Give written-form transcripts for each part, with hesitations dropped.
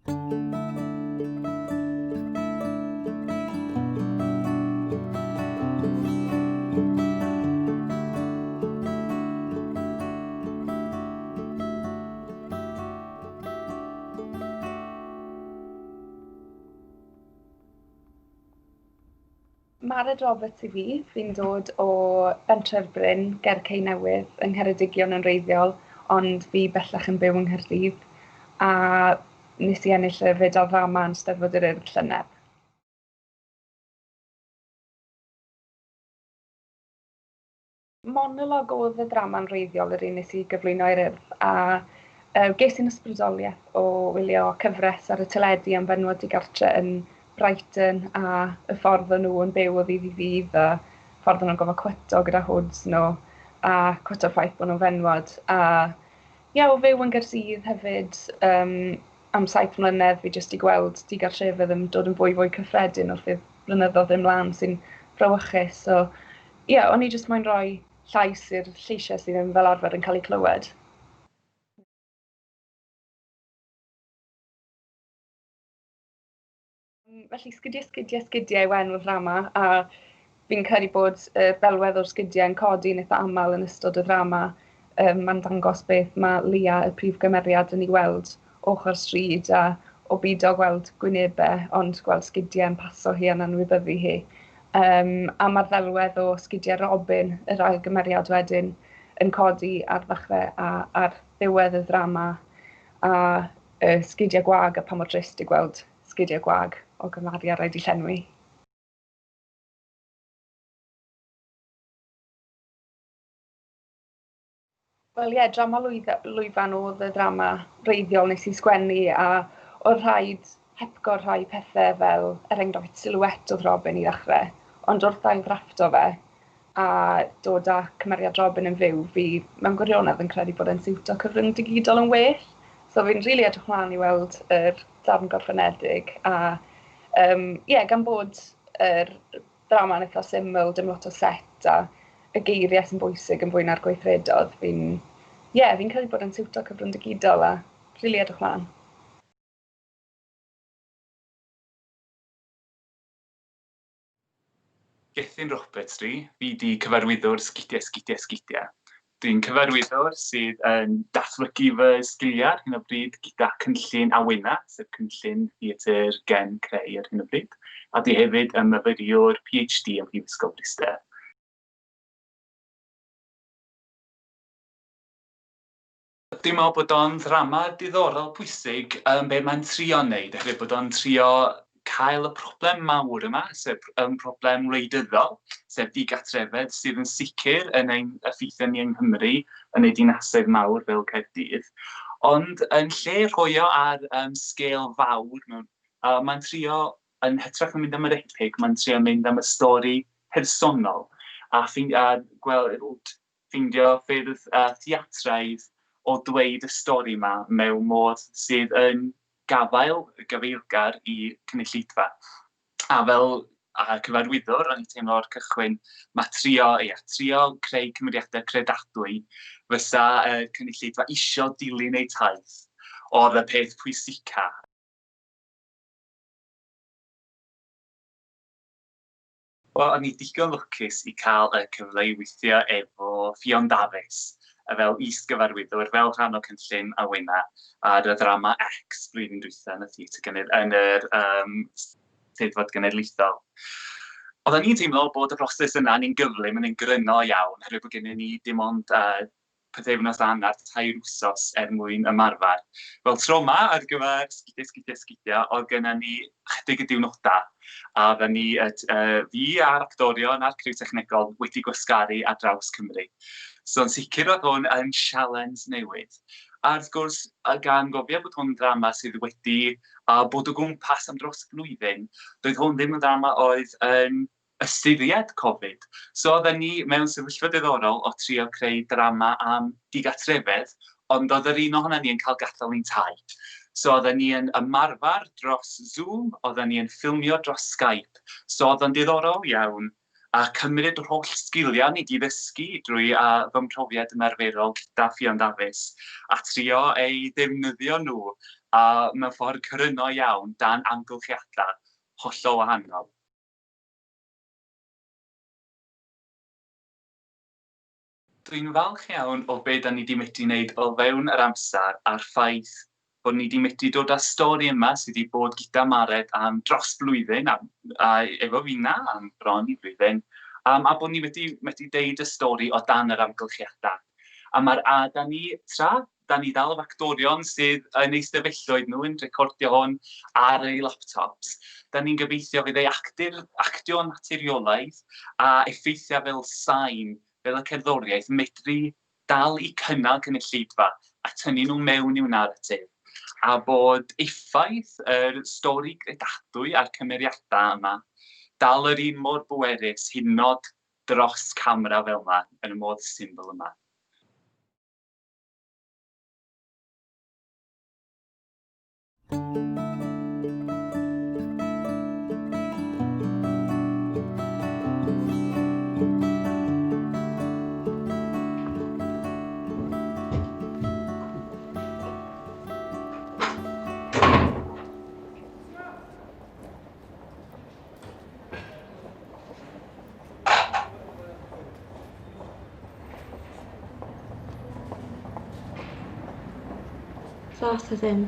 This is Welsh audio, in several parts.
Mared Roberts i fi, fi'n dod o Bentref Bryn ger Cei Newydd yng Ngheredigion yn wreiddiol, ond fi bellach yn byw yng Nghaerdydd, a nes i ennill y Fedal Ddrama yn Steddfod yr Urdd llynedd. Monolog oedd y ddrama'n wreiddiol, yr un nes i gyflwyno i'r Urdd, a ges i'n ysbrydoliaeth o wylio cyfres ar y teledu am fenywod digartre yn Brighton a y ffordd o'n nhw yn byw o ddydd i ddydd a ffordd o'n nhw'n gofod cwyto gyda hoods nhw a cwyto'r ffaith bod nhw'n fenywod. A ie, o fyw yn Gaerdydd hefyd um, am 7 mlynedd fi jyst i gweld digartrefedd yn dod yn fwy fwy cyffredin wrth i'r blynyddoedd ymlaen sy'n frawychus. So ie, yeah, o'n i jyst moyn rhoi llais i'r lleisiau sydd ddim fel arfer yn cael eu clywed. Felly Sgidiau, Sgidiau, Sgidiau yw enw'r ddrama, a fi'n credu bod y ddelwedd o'r sgidiau yn codi yn eitha aml yn ystod y ddrama. Mae'n dangos beth mae Lia, y prif gymeriad, yn ei weld ochr stryd a o beidio gweld gwynebau, ond gweld sgidiau yn paso hi a'n anwybyddu hi. A mae'r ddelwedd o sgidiau Robin, yr ail gymeriad wedyn, yn codi ar ddechrau a ar ddiwedd y ddrama, a sgidiau gwag a pa mor drist i gweld sgidiau gwag o gymharu â rhaid i llenwi. Wel ie, drama lwyfan oedd y ddrama wreiddiol nes i sgwennu a oedd rhaid hepgor rhai pethau fel, er enghraifft, silhouette oedd Robin i ddechrau. Ond wrth ail ddrafto fe a dod â cymeriad Robin yn fyw, fi mewn gwirionedd yn credu bod e'n siwto cyfrwng digidol yn well. So fi'n rili really edrych mlaen i weld yr darn gorffenedig a yeah, gan bod yr ddrama'n eitha syml, dim lot o set a y geiriau sy'n bwysig yn fwy na'r gweithredodd, fi'n yeah, fi'n credu bod yn siwto cyfrwng digidol a rili really edrych mlaen. Gethin Roberts dwi, fi di cyfarwyddwr Sgidiau, Sgidiau, Sgidiau. Dwi'n cyfarwyddwr sydd yn datblygu fy sgiliau ar hyn o bryd gyda cynllun Awena, sef cynllun theatr gen creu ar hyn o bryd, a dwi hefyd yn myfyriwr PhD ym Mhrifysgol Bryste. Dwi'n meddwl bod o'n ddrama diddorol pwysig yn be mae'n trio wneud, oherwydd bod o'n trio cael y problem mawr yma, sef yn problem wleidyddol, sef digartrefedd, sydd yn sicr yn ein effeithio ni yng Nghymru, yn ei dinasoedd mawr fel Caerdydd. Ond yn lle rhoi o ar sgêl fawr, mewn, mae'n trio, yn hytrach na mynd am yr epic, mae'n trio mynd am y stori personol a, a gweld, ffeindio ffyrdd theatraidd o dweud y stori 'ma mewn modd sydd yn gafael, gyfeillgar i cynulleidfa. A fel a cyfarwyddwr, o'n i'n teimlo o'r cychwyn, mae trio, ia, trio creu cymeriadau credadwy fysa y cynulleidfa isio dilyn eu taith oedd y peth pwysica. Wel, o'n i digon lwcus i cael y cyfle i weithio efo Ffion Dafis fel is-gyfarwyddwr, fel rhan o cynllun Awena ar y ddrama X blwyddyn dwytha yn y Theatr Gened yn yr Steddfod Genedlaethol. Oedden ni'n teimlo bod y broses yna yn un gyflym, yn un gryno iawn, oherwydd bod gennym ni dim ond pythefnos a hanner, 3 wsos er mwyn ymarfer. Wel, tro yma ar gyfer Sgidiau, Sgidiau, Sgidiau, oedd gennym ni chydig y diwrnodau. A oedden ni, fi a'r actorion a'r criw technegol wedi gwasgaru ar draws Cymru. So yn sicr oedd hwn yn sialens newydd. A wrth gwrs, gan gofio bod hwn yn ddrama sydd wedi bod o gwmpas am dros y blwyddyn, doedd hwn ddim yn ddrama oedd yn ystyried Covid. So oedden ni mewn sefyllfa diddorol o trio creu drama am digartrefedd, ond oedd yr un ohonan ni yn cael gadael ein tai. So oedden ni yn ymarfer dros Zoom, oedden ni yn ffilmio dros Skype. So oedd o'n diddorol iawn. A cymryd yr holl sgiliau ni 'di ddysgu drwy a fy mhrofiad ymarferol gyda Ffion Dafis a trio eu defnyddio nhw a mewn ffordd cryno iawn dan amgylchiadau hollol wahanol. Dwi'n falch iawn o be da ni 'di medru wneud o fewn yr amser a'r ffaith bod ni 'di medru dod â stori yma sydd 'di bod gyda Mared am dros blwyddyn a, a efo finna am bron i flwyddyn, a bod ni wedi medru deud y stori o dan yr amgylchiadau. A mae'r a da ni, tra da ni dal efo actorion sydd yn eu stafelloedd nhw yn recordio hwn ar eu laptops, da ni'n gobeithio fydd ei actur, actio naturiolaidd a effeithiau fel sain, fel y cerddoriaeth, medru dal i cynnal cynulleidfa a tynnu nhw mewn i'w naratif, a bod effaith yr stori gredadwy a'r cymeriadau yma dal yr un mor bwerus hyd yn oed dros camera fel yma, yn y modd syml yma. Ddath e ddim.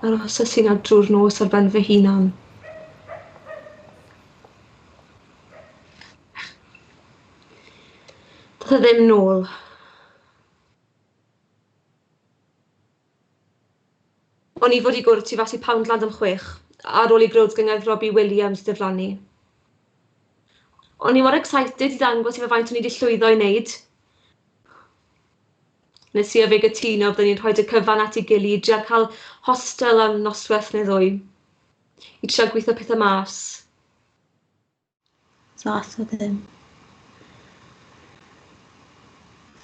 Arhoses i 'na drwy'r nos ar ben fy hunan. Dath e ddim nôl. O'n i fod i gwrdd tu fas i Poundland am chwech, ar ôl i Growds gyngerdd Robbie Williams diflannu. O'n i mor excited i ddangos i fe faint o'n i wedi llwyddo i wneud. Nes i a fe gytuno byddwn ni'n rhoi y cyfan at ei gilydd i drio cael hostel am noswaith neu ddwy, i trio gweithio pethau mas. Ddath o ddim.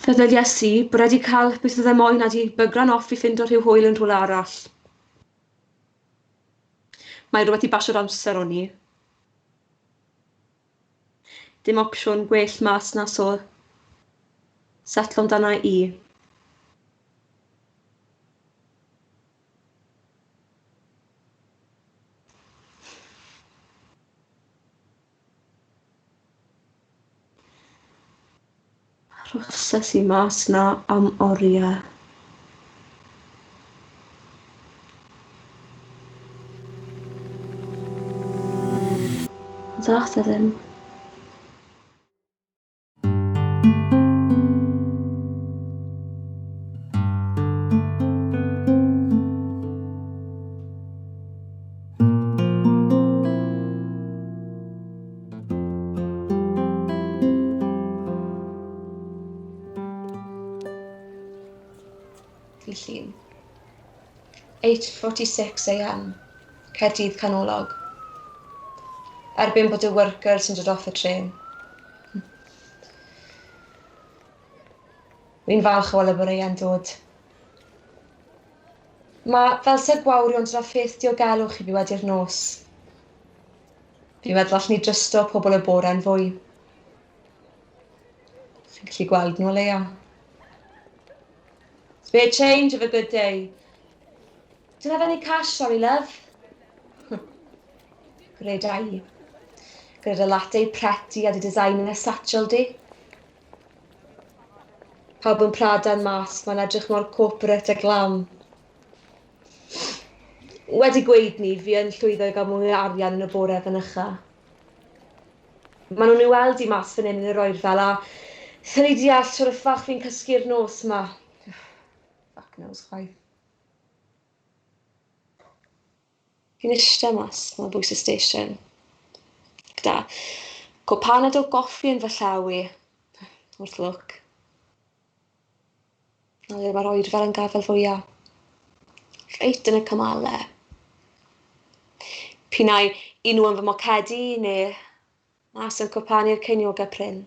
Feddyliais i bod wedi cael beth oedd e moyn a 'di bygran off i ffindo rhyw hwyl yn rhywle arall. Mae rhywbeth i basio'r amser o'n i. Dim opsiwn gwell mas na so setlo amdana i. Arhoses i mas 'na am oriau. Ond ddaeth e ddim. Dydd Llun. 8:46 am. Caerdydd Canolog. Erbyn bod y workers yn dod off y trên. Wi'n falch o weld y boreau'n dod. Mae fel 'se gwawrio'n dod â pheth diogelwch i fi wedi'r nos. Fi'n meddwl allwn i drysto pobl y bore'n fwy. Fi'n gallu gweld nhw o leia. Spare change of a good day. Do you have any cash, sorry love? Greda i. Gyda dy latte pretty a dy design yn y satchel di. Pawb yn Prada'n mas, mae'n edrych mor corporate a glam. Wedi gweud ni, fi yn llwyddo i gael mwy o arian yn y bore fynycha. Maen nhw'n ei weld i mas fan hyn yn yr oerfel a ffili deall shwt y ffach fi'n cysgu'r nos 'ma. Fuck knows chwaith. Fi'n ishte mas 'ma bwys y station gyda cwpaned o goffi yn fy llaw i, wrth lwc. Na le mae'r oerfel yn gafael fwya. Reit yn y cymale. P'un ai i nhw yn fy mocedi neu mas yn cwpanu'r ceiniogau prin.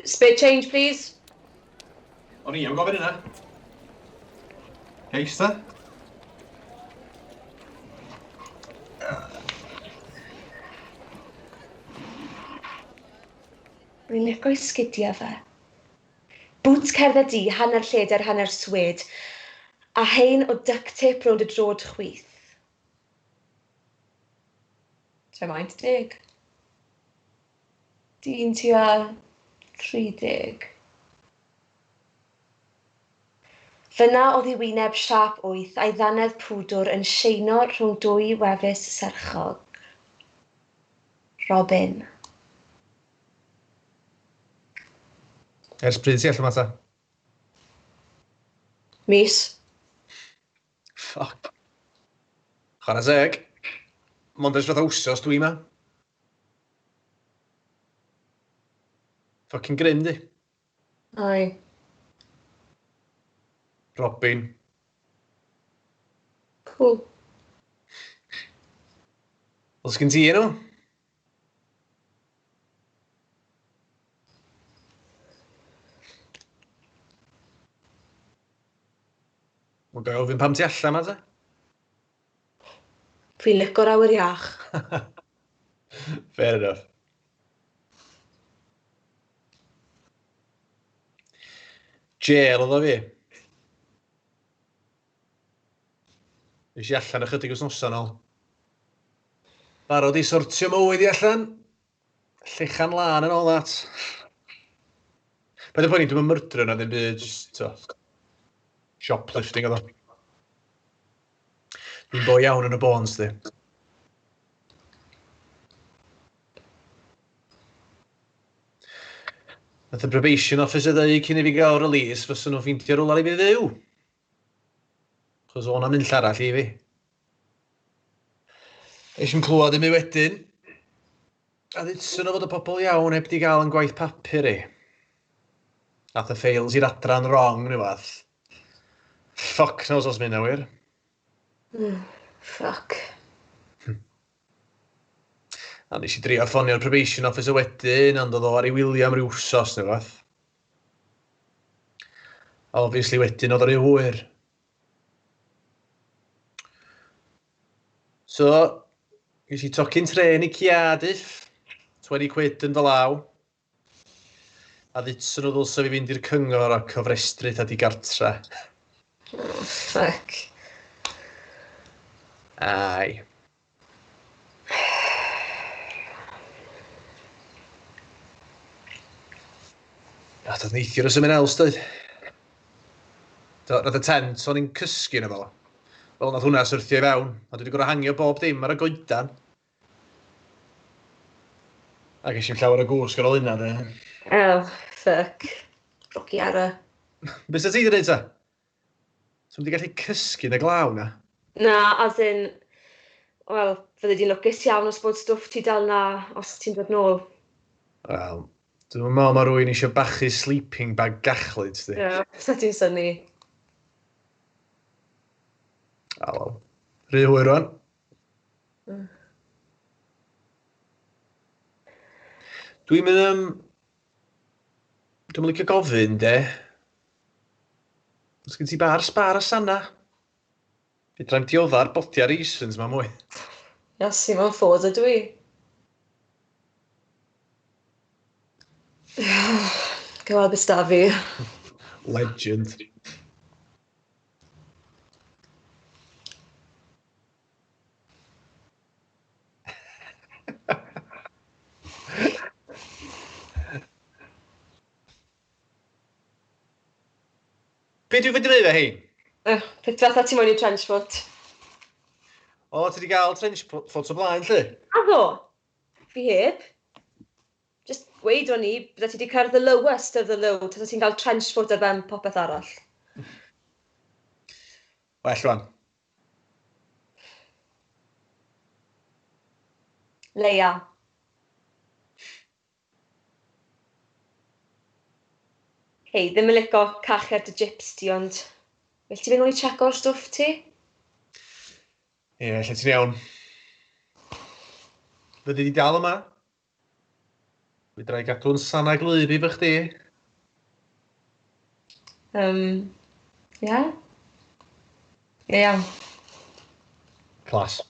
Spare change, please. O'n i am gofyn yna. Geis ta? Rwy'n lico'i sgidiau fe. Bŵts cerdded du, hanner lledr, hanner swed, a hein o duct tape rownd y drod chwith. Tua maint deg. Dyn tua 30. Fyna oedd ei wyneb siâp wyth a'i ddannedd pwdwr yn sheino rhwng dwy wefus serchog. Robin. Ers pryd ti allan 'ma ta? Mis. Fuck. Chwarae teg. Mond ers fatha wsos dwi 'ma. Fucking grim di. Aye. Robin. Cool. Oes gen ti enw? Mae'n gael ofyn pam ti allan ma te? Fi'n lico'r awyr iach. Fair enough. Jail oedd o fi. Nes i allan ychydig wythnosau nôl. Barod i sortio mywyd i allan. Llechan lân and all that. Paid â poeni, dwi'm yn myrdro na ddim byd, just, to, shoplifting oedd o. Dwi'n boi iawn yn y bones, di. Nath y probation officer ddeud cyn i fi gael release fysa nhw'n ffeindio rhywle i fi fyw. Chos o'n am unlla arall i fi. Nes i'm clywed ddim wedyn. A ddudson nhw fod y pobl iawn heb di gael yn gwaith papur i. Nath y ffeils i'r adran wrong neu fath. Fuck knows os mae hynna wir. Fuck. A nes i drio ffonio'r probation officer wedyn, ond oedd o ar ei wyliau am ryw wsos neu fath. A obviously wedyn oedd o rhy hwyr. So, ges i tocyn trên i Cardiff, 20 quid yn fy law. A ddudson nhw ddylsa fi fynd i'r cyngor a cofrestru ta di gartra. Oh, fuck. Ai. Nath oedd neithiwr o something else, doedd? Do, nath y tent o'n i'n cysgu yn efo. Wel, nath hwnna syrthio i fewn, a dwi wedi gorfod hangio bob dim ar y goedan. A ges i'm llawer o gwsg ar ôl hynna, de. Oh, fuck. Rocky ara. Be sa ti wedi gwneud ta? So wedi gallu cysgu yn y glaw na? Na, as in, wel, fydde di'n lwcus iawn os bod stwff ti dal na os ti'n dod nôl. Wel, dwi'n meddwl mae rhywun eisiau bachu sleeping bag gachlyd, di. Ie, yeah, sa ti'n synnu. A wel, rhy hwyr rwan. Dwi'n mynd... Dwi'n licio gofyn, de. Os gen ti bar sbar a sana? Fedrai'm diodda'r bodia raisins ma mwy. Iasu, mae'n ffordd ydw i. Gael weld beth da fi. Legend. Be dwi'n fynd i wneud efo hein? Beth fatha ti moyn i trench foot? O, ti wedi cael trench foot o blaen, lle? Addo! Fi heb. Just gweud o'n i, bydde ti wedi cyrraedd the lowest of the low, tasa ti'n cael trench foot ar ben popeth arall. Well, rwan. Leia. Hei, ddim yn licio cachu ar dy jips ti, ond well ti fynd nôl i checo'r stwff ti? Ie, lle ti'n iawn. Fyddi di dal yma? Fedra i gadw'n sana glyb i fy chdi? Ie? Ie, iawn. Class.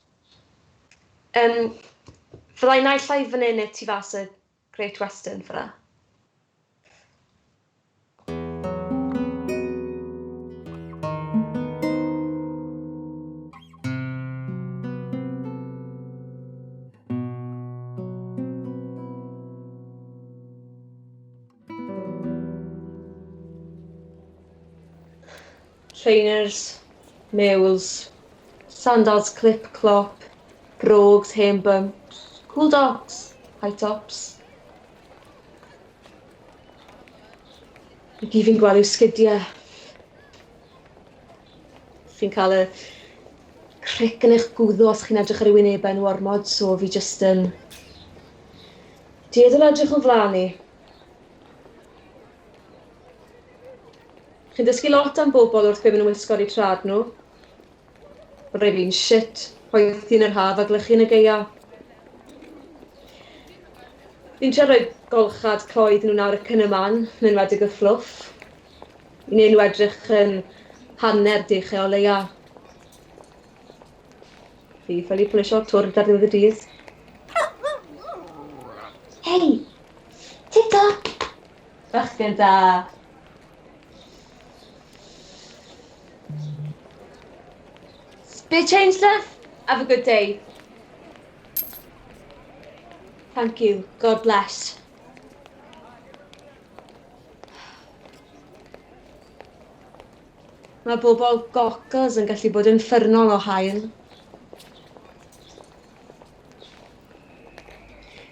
Fyddai naill ai fan hyn neu tu fas y Great Western fyna. Trainers, mules, sandals clip clop, brogues, hen bumps, cool dogs, high tops. I gyd fi'n gweld yw sgidiau. Fi'n cael y cric yn eich gwddw os chi'n edrych ar ei wynebau nhw ormod, so fi jyst yn dueddol edrych o flaen i. Chi'n dysgu lot am bobl wrth be maen nhw'n wisgo ar eu trad nhw. Mae rhai fi'n shit, poethi yn yr haf a glychu yn y gaea. Fi'n trio rhoi golchad cloi iddyn nhw nawr ac yn y man, yn enwedig y fflwff. I wneud nhw edrych yn hanner dechau o leia. Fi ffili polisio twrd ar ddiwedd y dydd. Hei! Tito! Bachgen da! Spare change, love? Have a good day. Thank you. God bless. Mae bobl goggles yn gallu bod yn ffyrnol o hael.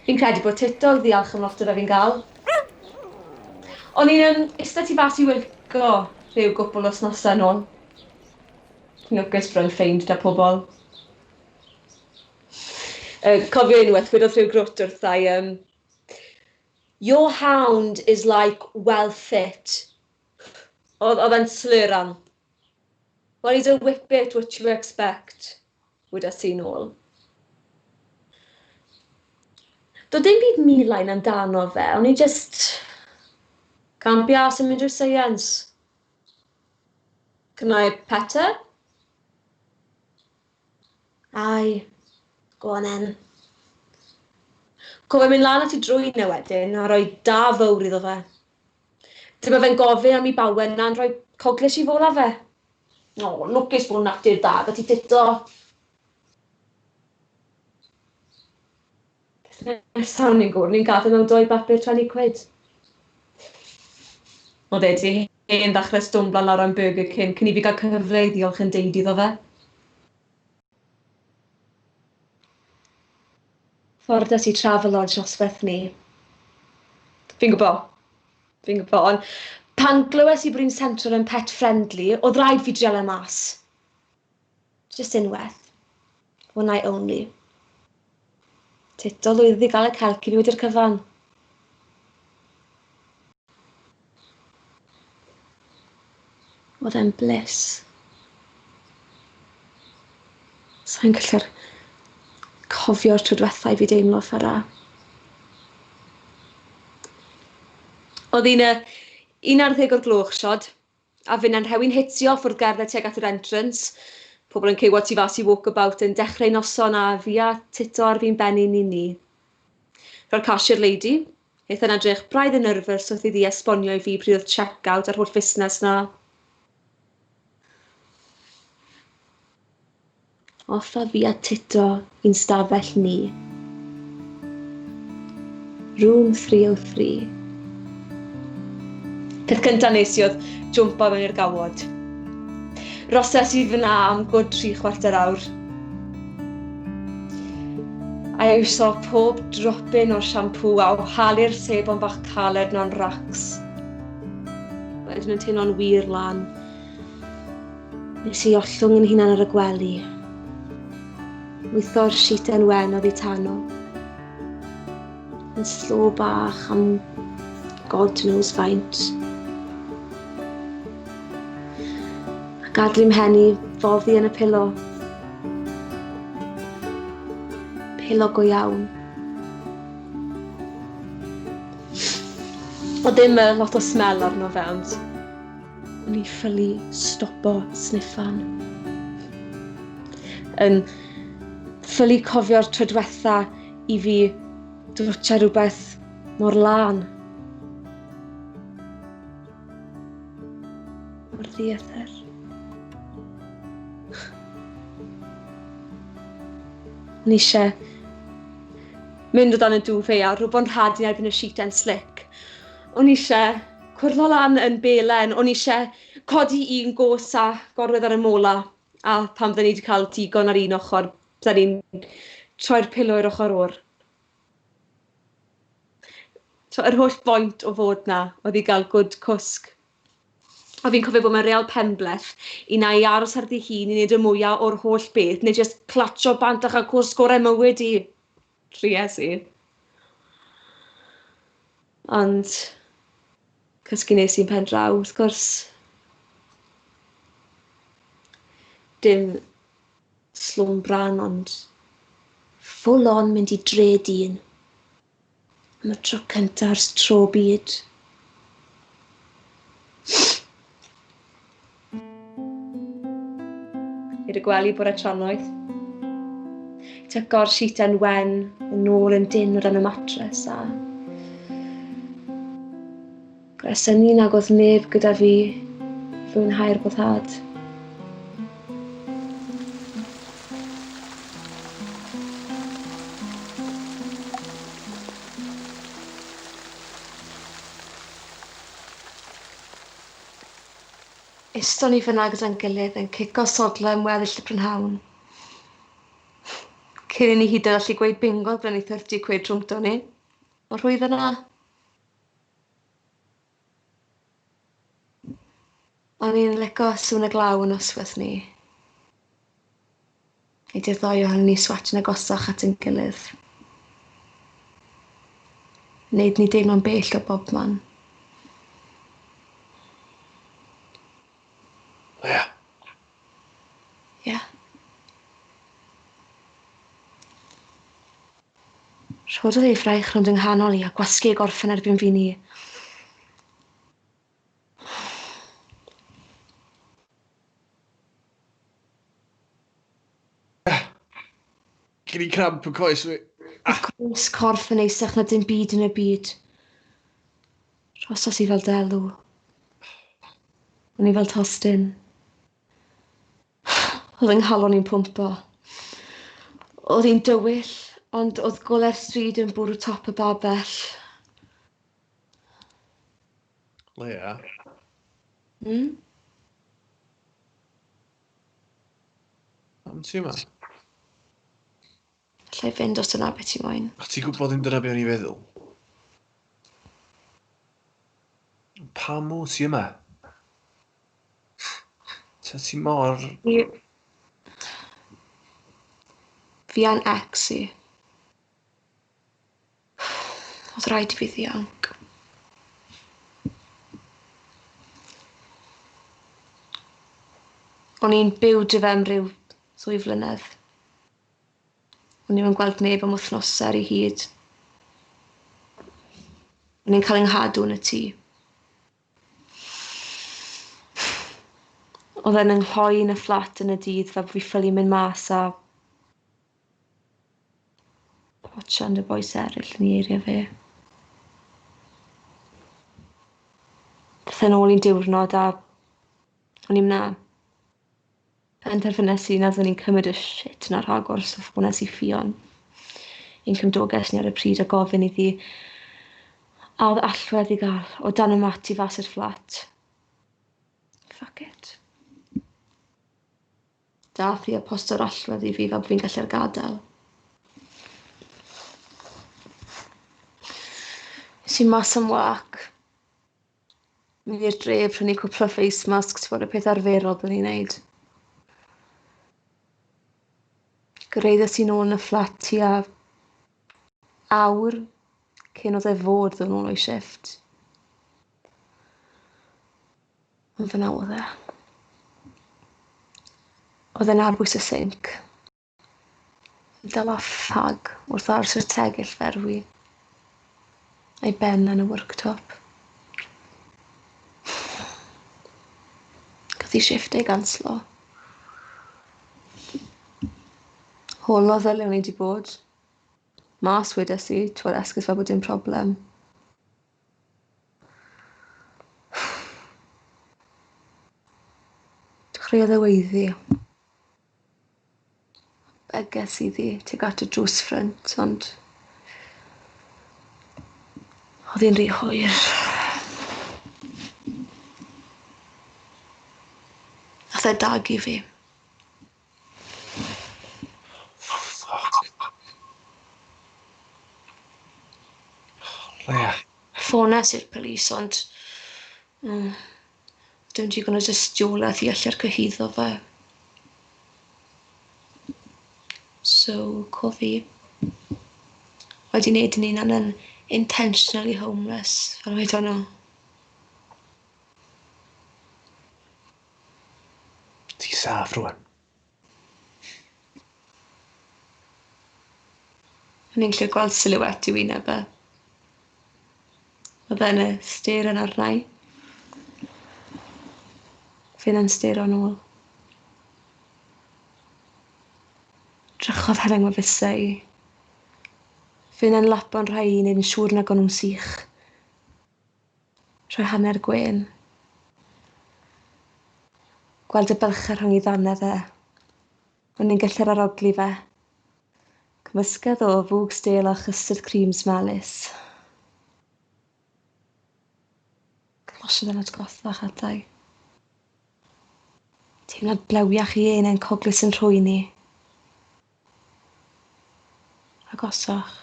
Fi'n credu bod Tito yn ddiolch am lot o fe fi'n gael. O'n i'n um, eistedd tu fas i Wilco rhyw gwpl o wythnosau nôl. Fi'n lwcus bod yn ffeind 'da pobl. Uh, cofio unwaith, gwedodd rhyw grwt wrtha i, Your hound is like well fit. Oedd oedd e'n slyran. Well, he's a whippet, what you expect? Wedes i nôl. Doedd dim byd milain amdano fe, o'n i just... Can't be arsed yn mynd drwy science. Can I pet her? Aye, go on then. Cofio mynd lan at ei drwyn e wedyn a rhoi da fawr iddo fe. Dyma fe'n gofyn am i bawen na'n rhoi cogles i fola fe. O, lwcus bod natur da 'da ti Tito. Peth nesaf o'n i'n gwrdd, ni'n gadael mewn doi bapur 20 quid. Oedd e 'di hen ddechrau stwmblan lawr am Burger King cyn i fi gael cyfle i ddiolch yn deud iddo fe. Ffordd i Travelodge noswaith ni. Fi'n gwybod, fi'n gwybod, ond pan glywes i bod un Central yn pet friendly, oedd rhaid fi drial e mas. Just unwaith. One night only. Tito lwyddi gael y celc i fi wedi'r cyfan. Oedd e'n bliss. Sa i'n gallu'r cofio'r tro diwetha i fi deimlo ffordd Oedd hi'n 11 o'r gloch, siod, a finna'n rhewi'n hitio off wrth gerdded tuag at yr entrance. Pobl yn ceuo tu fas i walkabout yn dechrau noson a fi a Tito ar fi'n bennu ni ni. Rhoi'r cashier lady, Aeth yn edrych braidd yn nervous wrth iddi esbonio i fi pryd oedd check-out a'r holl fusnes 'na. Off a fi a Tito i'n stafell ni. Room 303. Peth cyntaf nes i oedd jwmpo mewn i'r gawod. Roses i fyna am gwd tri chwarter awr. A iwso pob dropyn o'r siampŵ a whalu'r sebon bach caled na'n racs. Wedyn yn teimlo'n wir lan. Nes i ollwng yn hunan ar y gwely. Wytho'r sheeten wen oddi tano. Yn slo bach am God knows faint. A gadw i'm mhen i foddi yn y pilo. Pilo go iawn. O ddim lot o smell arno fe, ond o'n i ffili stopo sniffan. Yn ffili cofio'r tro diwetha i fi dwtio rhywbeth mor lân. Mor ddiethr. O'n i eisiau mynd o dan y dwf a rhwbo'n rhad i erbyn y sheet and slick. O'n i eisiau cwrlo lan yn belen, o'n i eisiau codi un gos a gorwedd ar y mola, a pan fydden ni wedi cael digon ar un ochr, bydden ni'n troi'r pillow i'r ochr o'r. So, yr holl boint o fod na oedd i gael good cwsg. A fi'n cofio bod mewn real penbleth i na i aros ar ddi hun i wneud y mwyaf o'r holl beth, neu jyst clatsio bant a chael cwrs gorau mywyd i. Tries i. Ond cysgu nes i'n pen draw, wrth gwrs. Dim slwmbran, ond full on mynd i dre dyn. Am y tro cynta ers tro byd. I'r gwely bore trannoeth. Tyco'r sheeten wen yn ôl yn dyn o dan y matres a gresynu nag oedd neb gyda fi fwynhau'r boddhad. Iston ni fyna gyda'n gilydd yn cico sodlau am weddill y prynhawn. Cyn i ni hyd yn allu gweud bingo brynu 30 quid rhwngto ni. Mor rhwydd yna. O'n i'n lico sŵn y glaw yn noswaith ni. Nid i'r ddou ohonon ni swatio'n agosach at ein gilydd. Wneud ni deimlo'n bell o bobman. Ia. Ia. Rhododd ei fraich rownd yng nghanol i a gwasgu ei gorffen erbyn fi ni. Gen i cramp yn coes fi. Oedd coes corff yn neisach na dim byd yn y byd. Rhosos i fel delw. O'n i fel tostyn. Oedd yng nghalon i'n pwmpo. Oedd hi'n dywyll, ond oedd gole'r stryd yn bwrw top y babell. Leia. Hmm? Pam ti yma? Alla i fynd os dyna beth ti moyn. A ti'n gwybod ddim dyna be o'n i'n feddwl. Pam wyt ti yma? Ta ti mor... Fi... Fi a'n ex i. Oedd rhaid i fi ddianc. O'n i'n byw 'da fe am ryw ddwy flynedd. O'n i'm yn gweld neb am wythnosau ar ei hyd. O'n i'n cael 'y nghadw yn y tŷ. Oedd e'n 'y nghloi yn y fflat yn y dydd fel bo' fi ffili mynd mas a Potsian 'da bois eraill yn ei area fe. Dath e'n ôl un diwrnod a o'n i'm 'na. Penderfynes i nad o'n i'n cymryd y shit 'na rhagor so ffones i Ffion, un cymdoges ni ar y pryd a gofyn iddi a oedd allwedd i gael o dan y mat i fas i'r fflat. Fuck it. Dath hi a posto'r allwedd i fi fel bod fi'n gallu'r gadael. Nes i mas am wac. Mynd i'r dref, prynu cwpl o face masks, ti'n gwbod y peth arferol byddwn ni'n neud. Gyrhaeddes i nôl yn y fflat tua awr cyn oedd e fod ddod nôl o'i shifft. Ond fyna oedd e. Oedd e'n ar bwys y sinc. Yn dala ffag wrth aros i'r tegell ferwi. A'i ben yn y worktop. Gath ei shifft ei ganslo. Holodd e le o'n i 'di bod. Mas wedes i, t'wod esgus fel bod dim problem. Dechreuodd e weiddi. Beges iddi tuag at y drws ffrynt, ond oedd hi'n rhy hwyr. Nath e dagu fi. Fuck. Leia. Ffones i'r police, ond dim digon o dystiolaeth i allu'r cyhuddo fe. So, co fi. Wedi wneud yn hunan yn intentionally homeless, fel wedon nhw. Ti saff rwan. O'n i'n gallu gweld silhouette i wyneb e. Oedd e'n stêr yn arna i. Fi'n yn stêro nôl. Drychodd ar yng ngwefusau i. Fi'n yn lapo'n rhai i wneud yn siŵr nag o'n nhw'n sych. Rhoi hanner gwên. Gweld y bylchau rhwng ei ddannedd e. O'n i'n gallu'r arogli fe. Cymysgedd o fwg stêl a chystard creams melys. Closiodd yn atgoffach atai. Teimlad blewiach i enau'n coglys yn rhwy'n i. Agosach.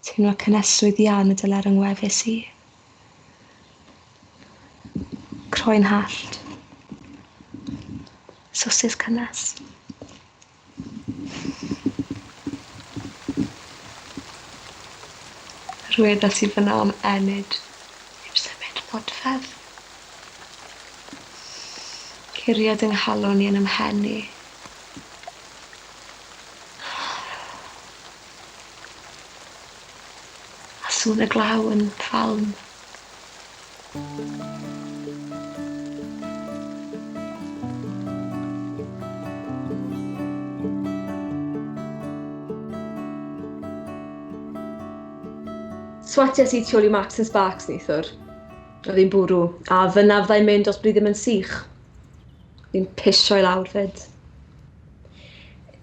Teimlo cynhesrwydd Ian y dyle'r yng ngwefus i. Croen hallt. Sosys cynnes. Rweddas i fyna am ennyd, heb symud modfedd. Curiad yng nghalon i yn 'y mhen i. A sŵn y glaw yn ffaln. Swaties i tu ôl i Marks and Sparks neithiwr. Oedd hi'n bwrw, a fyna fyddai'n mynd os bydd hi ddim yn sych. Fi'n pisio i lawr fyd.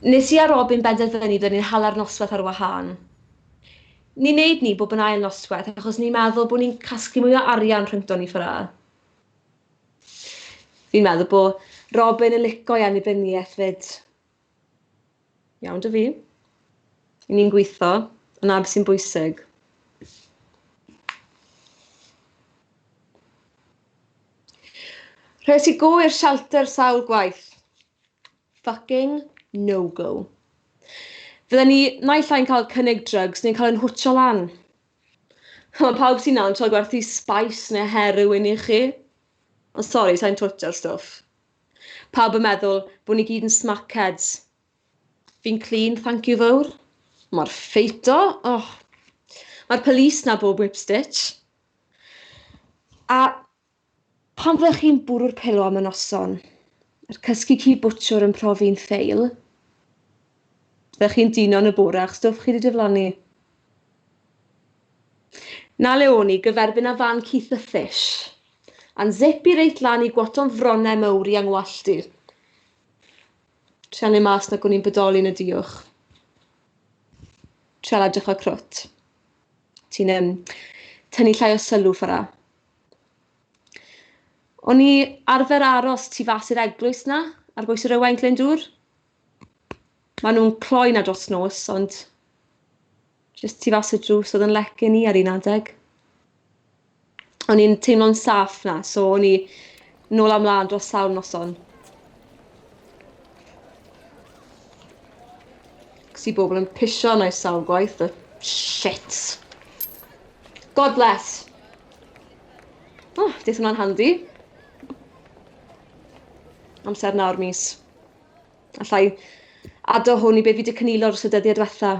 Nes i a Robin benderfynu byddwn ni'n hala'r noswaith ar wahân. Ni'n neud ni bob yn ail noswaith achos ni'n meddwl bod ni'n casglu mwy o arian rhyngddon ni ffordd. Fi'n meddwl bod Robin yn lico i annibyniaeth fyd. Iawn dy fi. I ni'n gweithio, yna beth sy'n bwysig. Rhes i go i'r shelter sawl gwaith. Fucking no-go. Fydden ni naill ai'n cael cynnig drugs neu'n cael ein hwtio lan. Mae pawb sy'n na'n trio gwerthu spice neu heroin i chi. Ond sori, sa'n twtio'r stwff. Pawb yn meddwl bod ni gyd yn smackheads. Fi'n clean, thank you fawr. Mae'r ffeito, oh. Mae'r police na bob whip stitch. A pan fyddech chi'n bwrw'r pilo am y noson, a'r cysgu ci bwtsiwr yn profi'n ffeil, fyddech chi'n dino yn y bore a'ch stwff chi wedi diflannu. Na le o'n i, gyferbyn â fan Keith the Fish, a'n zip i reit lan i gwoto'n fronnau mawr i angwallt i. Trial neu mas nag o'n i'n bodoli yn y diwch. Trial edrych fel crwt. Ti'n tynnu llai o sylw ffordd. O'n i arfer aros tu fas i'r eglwys na, ar bwys yr Owain Glyndŵr. Maen nhw'n cloi na dros nos, ond jyst tu fas y drws oedd yn lecyn i ar un adeg. O'n i'n teimlo'n saff na, so o'n i nôl a mlaen dros sawl noson. Cos i bobl yn pisio arna i sawl gwaith, the shit. God bless. Oh, deith hwnna'n handi. Amser nawr mis. Allai ado hwn i be fi wedi cynilo dros y dyddiau diwetha.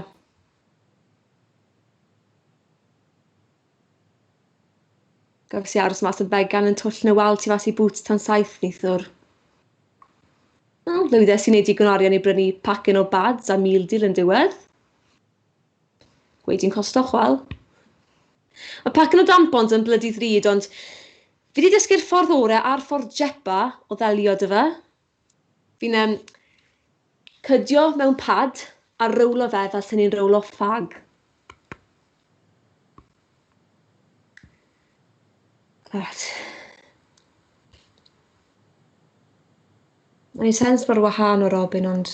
Gofys i aros mas yn began yn twll yn y wal tu fas i boots tan 7 neithiwr. Wel, lwyddes i wneud digon o arian i brynu pacyn o bads a meal deal yn diwedd. Gweud i'n costo chwal. Mae pacyn o dampons yn blydi ddrud, ond fi wedi dysgu'r ffordd orau a'r ffordd jepa o ddelio dy fe. Fi'n cydio mewn pad a rowlo fe fel sy'n ni'n rowlo ffag. God. Mae'n sens mor wahan o Robin, ond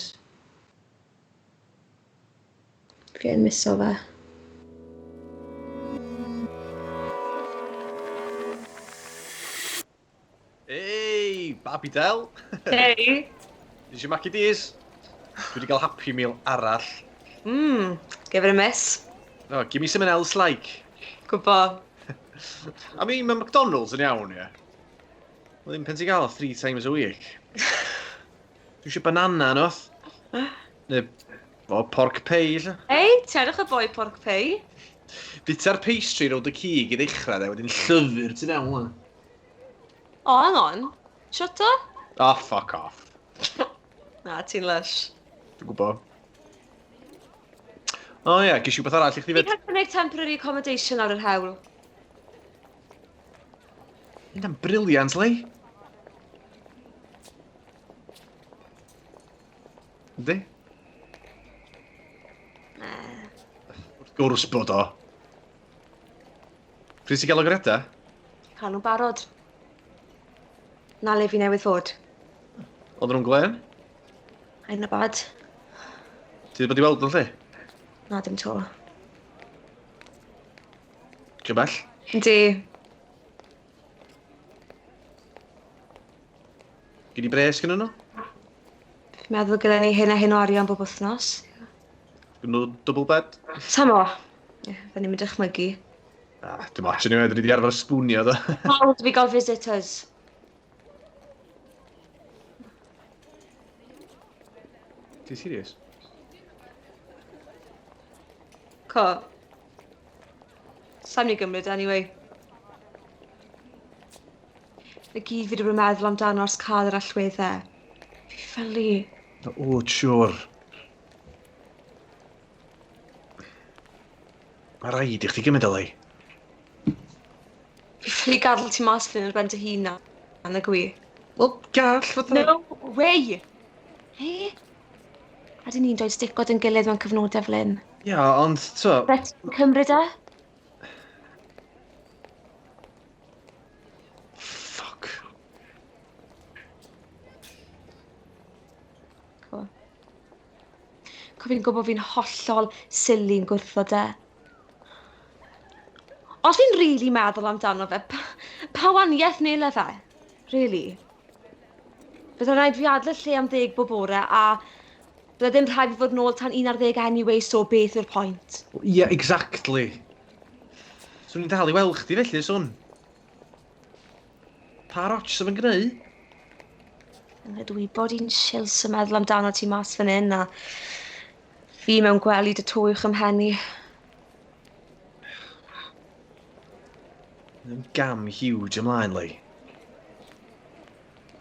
fi yn miso fe. Hey, Babi Del! Hey! Did you Mackie D's? Dwi wedi cael Happy Meal arall. Give it a miss. No, give me something else like. Gwbo. I mean, mae McDonald's yn iawn, ie. Wel, ddim pen ti gael o three times a week. Dwi eisiau banana, noth. Neu, o, pork pie, lle. Ei, ti edrych y boi pork pie. Bita'r pastry rownd y cig i ddechrau, de, wedyn llyfr tu mewn, wan. O, hang on. Shut o? Oh, fuck off. Na, ti'n lush. Dwi'n gwybod. O ie, ges i wbeth arall i chdi Fi'n fyd. cael cynnig temporary accommodation ar yr hewl. Hynna'n brilliant, Lee. Yndi? Wrth gwrs bod o. Pryd ti'n gael o greda? Cael nhw'n barod. Na le fi newydd fod. Oedden nhw'n glen? I'm not bad. Ti wedi bod i weld nhw lle? Na, dim to. Ti'n bell? Yndi. Gyn i bres gyda nhw? Fi'n meddwl gyda ni hyn a hyn o arian bob wythnos. Gyn nhw double bed? Samo. Ie, fydden ni'n mynd dychmygu. Ah, dim ots anyway, dyn ni wedi arfer sbwnio do. Hawdd fi gael visitors. Ti'n serious? Co. Sa'n ni gymryd anyway. Na gyd fi wedi bod yn meddwl amdano ers cael yr allweddau. Fi ffylu. O, siwr. Mae rhaid i chdi gymryd o, Lei. Fi ffylu gadael ti mas fan hyn ar ben dy hun na. Na gwi. Wel, gall, fatha... No way! Hey? A dyn ni'n dweud sticod yn gilydd mewn cyfnodau fel hyn. Ia, ond, to... Bet ti'n cymryd e? Fuck. Co. Co fi'n gwybod fi'n hollol silly'n gwrthod e. Os fi'n rili really meddwl amdano fe, pa, pa waniaeth neu fe? Really? Bydde rhaid fi adael y lle am 10 bob bore a bydde ddim rhaid fi fod nôl tan 11 anyway, so beth yw'r pwynt? Ie, yeah, exactly. Swn i'n dal i weld chdi felly, swn. Pa roch sydd yn gneu? Yn ydw i bod i'n chills yn meddwl amdano ti mas fan hyn a fi mewn gwely dy to uwch ym mhen i. Mae'n gam huge ymlaen, Lei.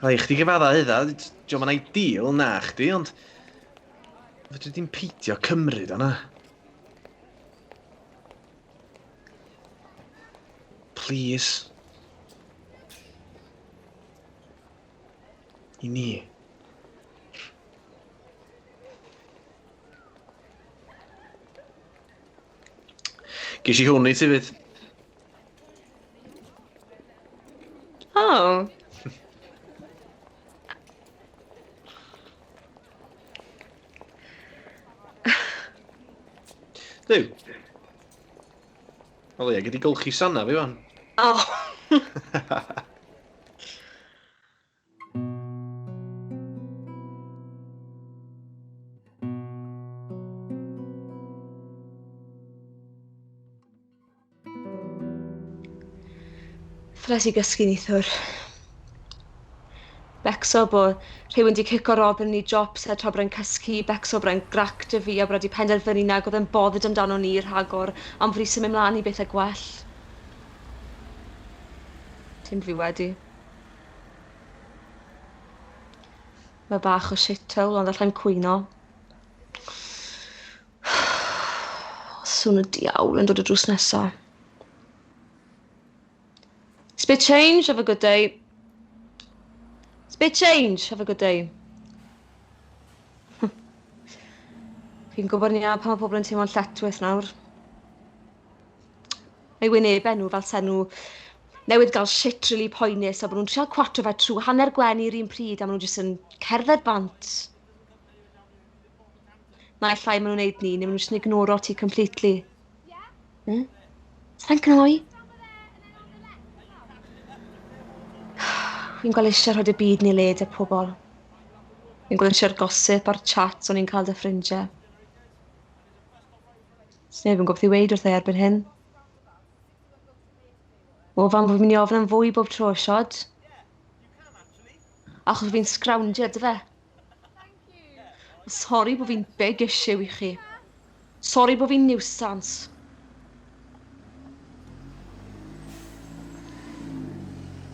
Rhaid chdi gyfadda hydda, dio'm yn ideal na chdi, ond fedri di'm peidio cymryd o na. Please. I ni. Ges i hwn i ti fyd. Oh. Duw. O leia, gei di golchi sanna fi wan. Oh. Ffles i gysgu neithiwr. Becso bod rhywun wedi cico Robin i jops e tra bod e'n cysgu, becso bod e'n grac dy fi a bod wedi penderfynu nag oedd e'n bothered amdano ni rhagor am fod i symud mlaen i bethau gwell. Dim fi wedi. Mae bach o shithole ond allai'm cwyno. Sŵn y diawl yn dod y drws nesa. Spit change, have a good day. Spit change, have a good day. Fi'n gwybod yn iawn pan mae pobl yn teimlo'n lletchwith nawr. Mae wynebau nhw fel sen nhw Newydd gael shit really poenus a bod nhw'n trial cwatro fe trwy hanner gwenu i'r un pryd a maen nhw jyst yn cerdded bant. Naill ai maen nhw'n neud ni, neu maen nhw jyst yn ignoro ti completely. Sa'n gnoi? Fi'n gweld eisiau rhoi y byd ni le 'da pobl. Fi'n gweld eisiau'r gossip a'r chats o'n i'n cael 'da ffrindiau. Sneb yn gwybod beth i weud wrtha i erbyn hyn. O fan bod fi'n mynd i ofyn am fwy bob tro, siod. Achos fi'n scrounger, dy fe? Sori bod fi'n big issue i chi. Sori bod fi'n nuisance.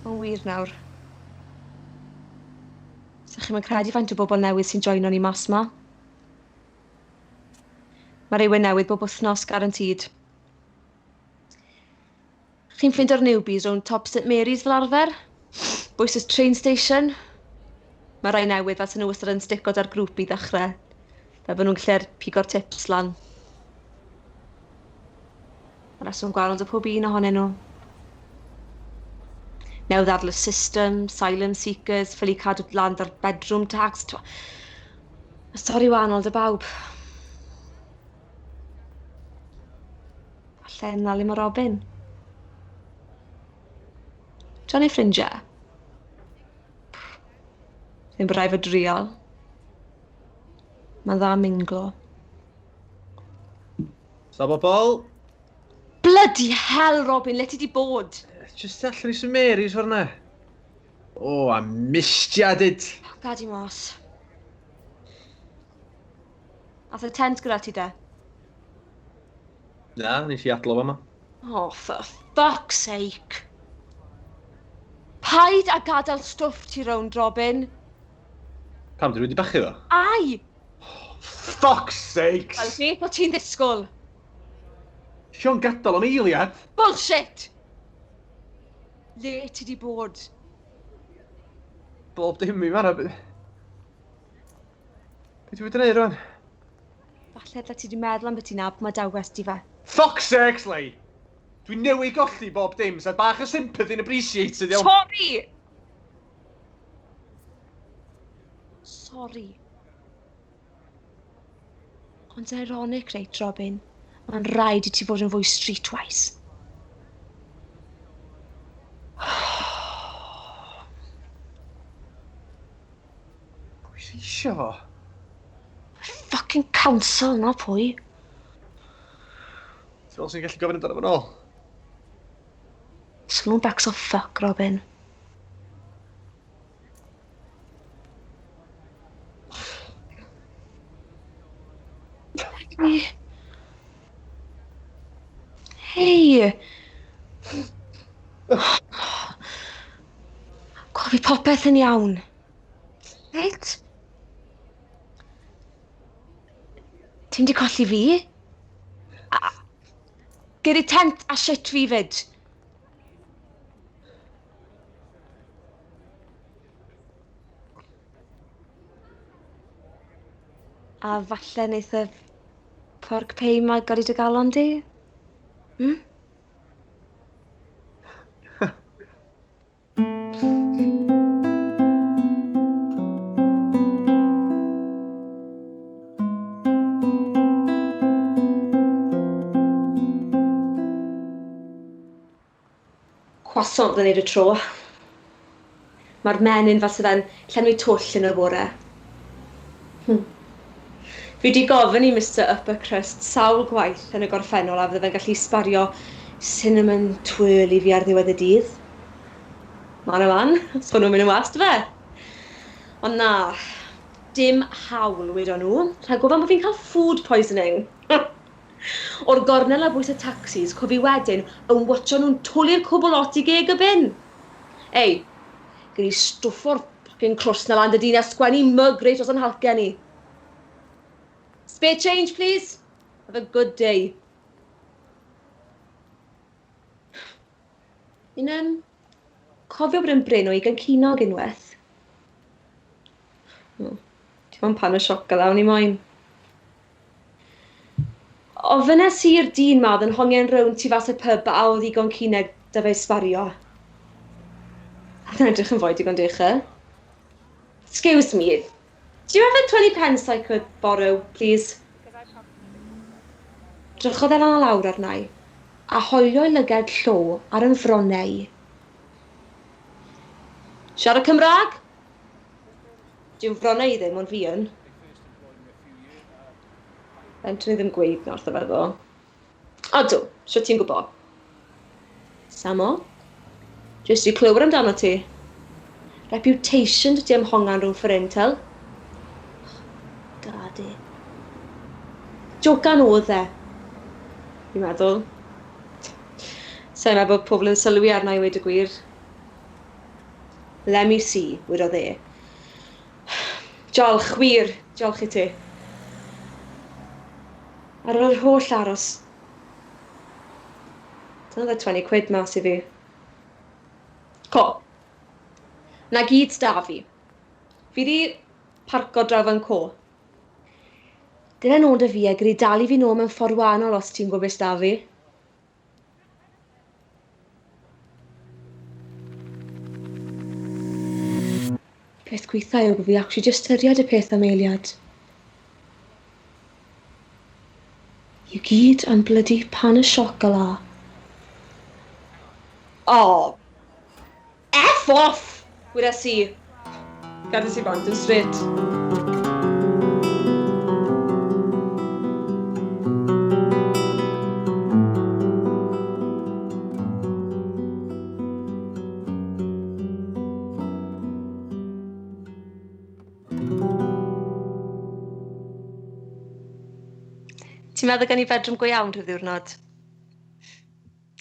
Mae'n wir nawr. Sa chi'm yn credu faint o bobl newydd sy'n joino ni mas 'ma. Mae rhywun newydd bob wythnos, guaranteed. Chi'n ffeindio'r newbies rownd top St Mary's fel arfer? Bwys y train station? Mae rai newydd fel sy'n nhw wastad yn stico da'r grŵp i ddechrau. Fel bod nhw'n gallu'r pigo'r tips lan. Mae reswm gwahanol 'da pob un ohonyn nhw. Newydd adael y system, asylum seekers, ffili cadw lan 'da'r bedroom tax. Mae stori wahanol 'da bawb. Falle na le mae Robin. Johnny ffrindiau. Ddim bod rhaid fo drial. Mae'n dda minglo. So bobol? Bloody hell, Robin, le ti di bod? Just allan i St Mary's ffordd na. O, a mistia dyd. Gad i mas. Ath y tent gyda ti de? Na, nes i adlo fama. Oh, for fuck's sake. Paid a gadael stwff ti rownd, Robin. Pam, dwi wedi bachu fo? Ai! Oh, fuck's sakes! Wel, beth o ti'n ddisgwyl? Sion gadael am eiliad. Bullshit! Le ti di bod? Bob dim i fanna. Be ti wedi gwneud rwan? Falle dyle ti di meddwl am beth ti'n ab, mae dawes di fe. Fuck's sakes, Lei! Dwi newydd golli bob dim, so bach o sympathy yn appreciated, iawn. Sorry! Sorry. Ond yn ironic, reit, Robin, mae'n rhaid i ti fod yn fwy streetwise. Pwy sy'n eisiau fo? Fucking council, na pwy. Ti'n meddwl sy'n gallu gofyn amdano fo'n ôl? So nhw'n becso fuck, Robin. Hey. Hey. Gwa fi popeth yn iawn. Reit? Ti'n di colli fi? A... Gyrru tent a shit fi fyd. A falle neith y pork pie ma godi dy galon di? Hmm? Croissant yn neud y tro. Mae'r menyn fel sydd yn llenwi twll yn y bore. Fi wedi gofyn i Mr Upper Crust sawl gwaith yn y gorffennol a fydde fe'n gallu sbario cinnamon twirl i fi ar ddiwedd y dydd. Man o man, so nhw'n mynd yn wast fe. Ond na, dim hawl wedon nhw, rhag ofn bod fi'n cael food poisoning. O'r gornel ar bwys y taxis, co fi wedyn yn watcho nhw'n twli'r cwbl lot i geg y bin. Ei, gei di stwffo'r fucking crwst na lan dy dyn a sgwennu myg reit dros yn halcau ni. Spare change, please. Have a good day. Fi'n um, cofio bod yn brin o ugain ceiniog unwaith. Oh, ti'n ond pan y sioc a lawn i moyn. Ofynnes i'r dyn ma oedd yn hongian rownd tu fas y pyb a oedd ddigon cineg da fe sbario. Oedd yn edrych yn fwy digon dechrau. Excuse me, do you have a 20 pence I could borrow, please? Drychodd e lan a lawr arna i, a hoelio'i lyged llo ar yn fronnau i. Siarad Cymraeg? Dyw'n fronnau i ddim, ond fi yn. Fentrwn i ddim gweud na wrtho fe ddo. Odw, sut ti'n gwybod? Samo? Jyst i clywed amdano ti. Reputation dy ti am hongan rhwng ffrind, tel. Gad i. Jocan oedd e. Fi'n meddwl. Sa'n meddwl bod pobl yn sylwi arna i weud y gwir. Let me see, wedodd e. Diolch, wir, diolch i ti. Ar ôl yr holl aros, dyna oedd 20 quid mas i fi. Co. Na gyd da fi. Fi di parco draw fan co. Dyna nod y fi a gyda dal i fi nôl mewn ffordd wahanol os ti'n gwybod beth da fi. Peth gweitha yw bod fi actually just ystyried y peth am eiliad. I gyd am blydi pan y siocola. Oh, F off! Wedes i. Gades i bant yn straight. Ti'n meddwl gen i bedroom go iawn rhyw ddiwrnod?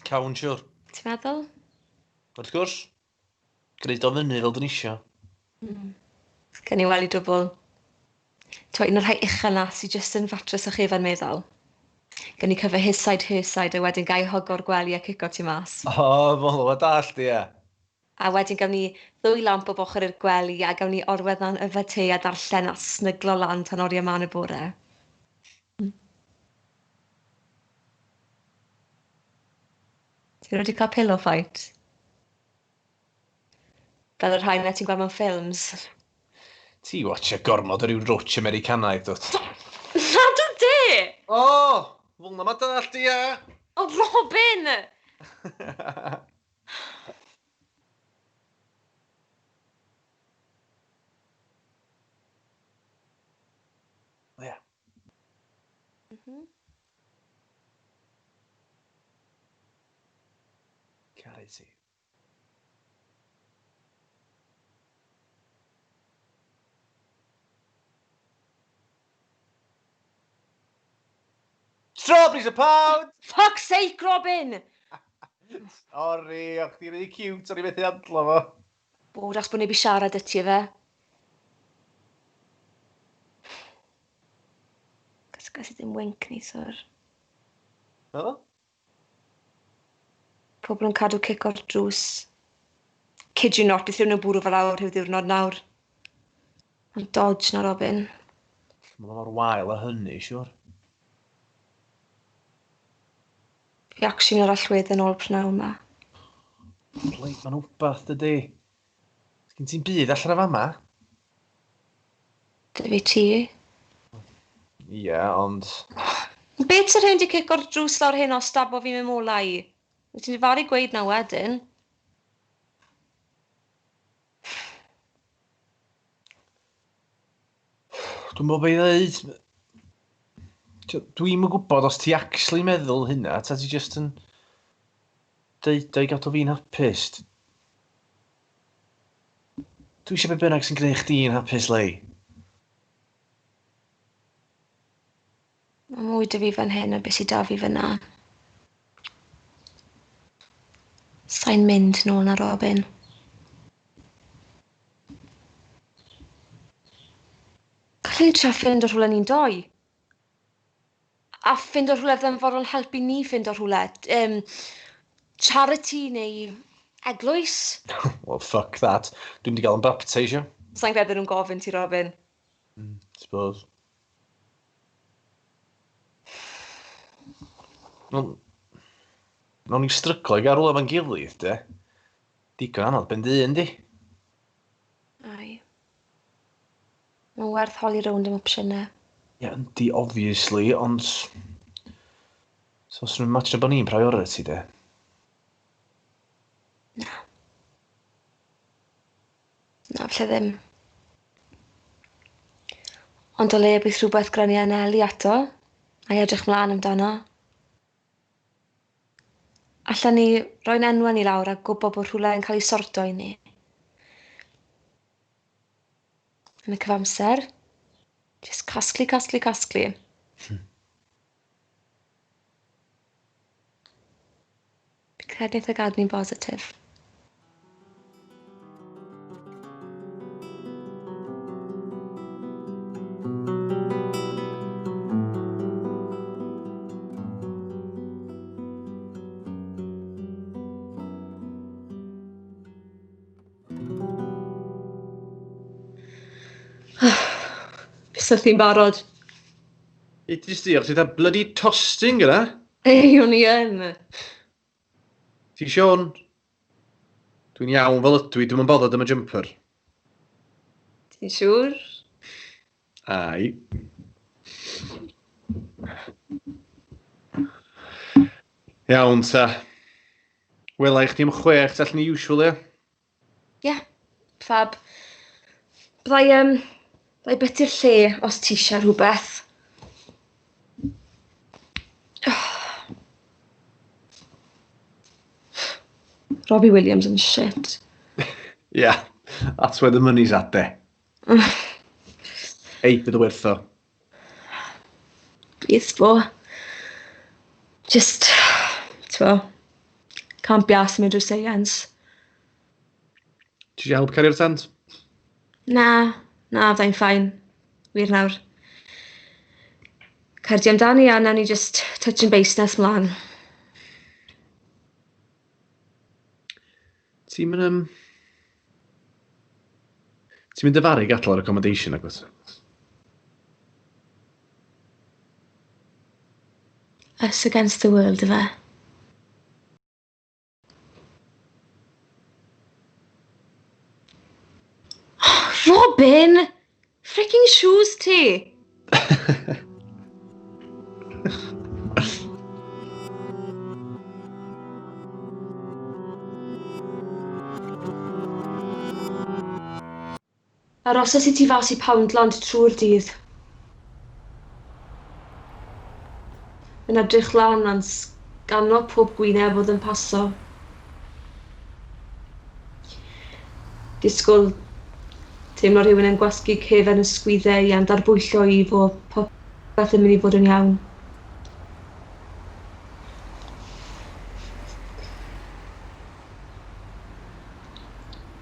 Cawn, siwr. Ti'n meddwl? Wrth gwrs. Gwneud o fyny fel dyn isio. Gen i wely dwbl. T'wo, un o'r rhai uchel na sy jyst yn fatrys a chefen meddal. Gen i cyfer his side, her side, a wedyn gai hogo'r gwely a cico ti mas. O, fel o dallt, ie. A wedyn gawn ni ddwy lamp o ochr i'r gwely a gawn ni orwedd na'n yfed te a darllen a snyglo lan tan oriau mân y bore. Ti wedi cael pillow fight? Fel y rhai na ti'n gweld mewn ffilms. Ti watcha gormod o ryw rwtsh Americanaidd, dwt. Na dw de! O! Fel na ma dallt i, ia! O, Robin! Ia. Caru ti. Strawberries a pound! Fuck's sake, Robin! Sorry, o'ch chdi rhy cute, o'n i methu handlo fo. Bod achos bod neb i siarad y ti efe. Gas i ddim wink neithiwr. Meddwl? Pobl yn cadw cic o'r drws. Kid you not, bydd rhywun yn bwrw fel awr rhyw ddiwrnod nawr. Mae'n dodge na, Robin. Mae'n mor wael a hynny, siwr. Fi actually yn yr allwedd yn ôl prynhawn yma. Leit, mae'n wbath, dydy. Sgyn ti'n byd allan o fama? Dy fi ti. Ie, yeah, ond... Be sy'n rhaid i cic o'r drws lawr hyn os stabo fi mewn mola i? Wyt ti'n difaru gweud na wedyn. Dwi'n meddwl beth i ddeud. Dwi'm yn gwybod os ti actually meddwl hynna, ta ti just yn deud o i gadw fi'n hapus. Dwi eisiau be bynnag sy'n gwneud chdi'n hapus, Lei. Mae mwy 'da fi fan hyn a beth sydd 'da fi fan'na. Sai'n mynd nôl na Robin. Gallwn ni trio ffindo rhywle ni'n doi. A ffindo rhywle fydde'n fodlon helpu ni ffindo rhywle. Charity neu eglwys. Well, fuck that. Dwi'n mynd i gael yn baptisio. Sa'n credu nhw'n gofyn ti, Robin. Suppose. Wel, nawn ni stryglo i gael rhywle efo'n gilydd, de. Digon anodd ben dyn, di. Mae'n werth holi rownd am opsiynau. Ie, yeah, yndi, obviously, ond... So, os nhw'n match bod ni'n priority, de? Na. Na, falle ddim. Ond o leia bydd rhywbeth gyda ni anelu ato, a i edrych mlaen amdano. Allan ni roi'n enwau ni lawr a gwybod bod rhywle yn cael ei sorto i ni. Yn y cyfamser, jyst casglu, casglu, casglu. Fi'n credu wnaeth e gadw ni'n bositif. Bysa chdi'n barod? Idris di, o'ch ti dda bloody tosting gyda? Ei, o'n i yn. Ti Siôn? Dwi'n iawn fel ydw i, dwi'm yn bothered am y jumper. Ti'n siŵr? Ai. Iawn ta. Wela i chdi am 6, ta allan ni usual, ie? Ie, yeah, fab. Byddai, byddai byty'r lle os ti eisiau rhywbeth. Robbie Williams yn shit. Yeah, that's where the money's at, de. Ei, bydd o werth o. Bydd fo. Just, t'bo, can't be arsed mynd drwy seians. Ti eisiau help cario'r tent? Na, na, fyddai'n fine. Wir nawr. Cer di amdani a nawn ni just touch and base nes mlaen. Ti'n mynd... Ti'n mynd dyfaru gadael yr accommodation, agos? Us against the world, ife? Oh, Robin! Freaking shoes ti! Arhoses i ti fas i Poundland trwy'r dydd. Yn edrych lan a'n sgano pob gwyneb oedd yn paso. Disgwyl teimlo rhywun yn gwasgu cefen y sgwyddau i a'n darbwyllo i fo popeth yn mynd i fod yn iawn.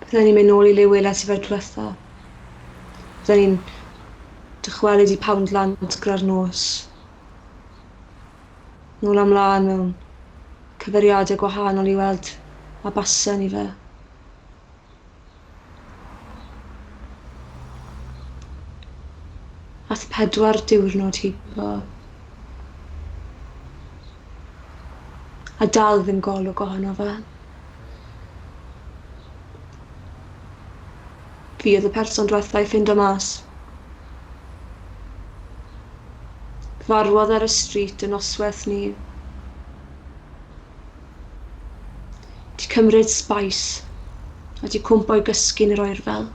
Bydden ni'n mynd nôl i le weles i fe diwetha. Bydden ni'n dychwelyd i Poundland gyda'r nos. Nôl a mlaen mewn cyfeiriadau gwahanol i weld a basen i fe. Ath 4 diwrnod heibio. A dal ddim golwg ohono fe. Fi oedd y person diwetha i ffindo mas. Farwodd ar y street y noswaith ni. Di cymryd spice a di cwmpo i gysgu yn yr oerfel.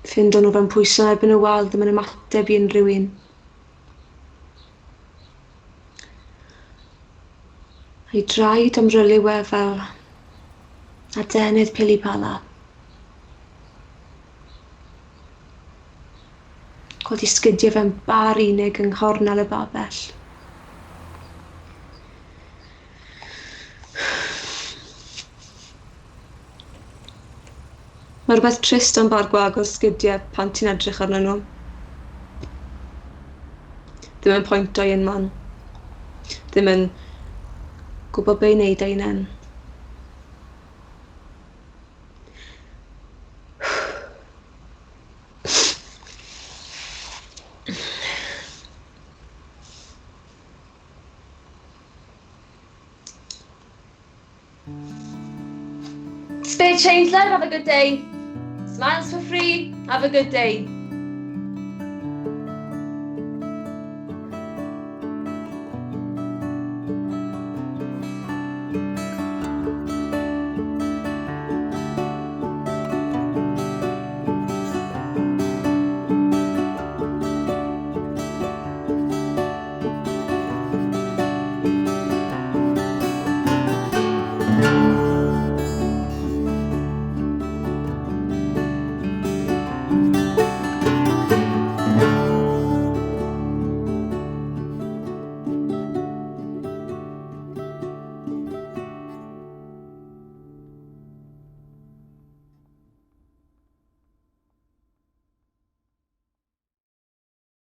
Ffindo nhw fe'n pwyso erbyn y wal ddim yn ymateb i unrhyw un. A'i draed am ryliw e fel adenydd pili-pala. Gweld i sgidiau fe'n bar unig yng nghornel y babell. Mae rhywbeth trist am bar gwag o'r sgidiau pan ti'n edrych arnyn nhw. Ddim yn pwyntio i unman. Ddim yn gwybod be i wneud â'i hunain. Spare change, love, have a good day. Smiles for free, have a good day.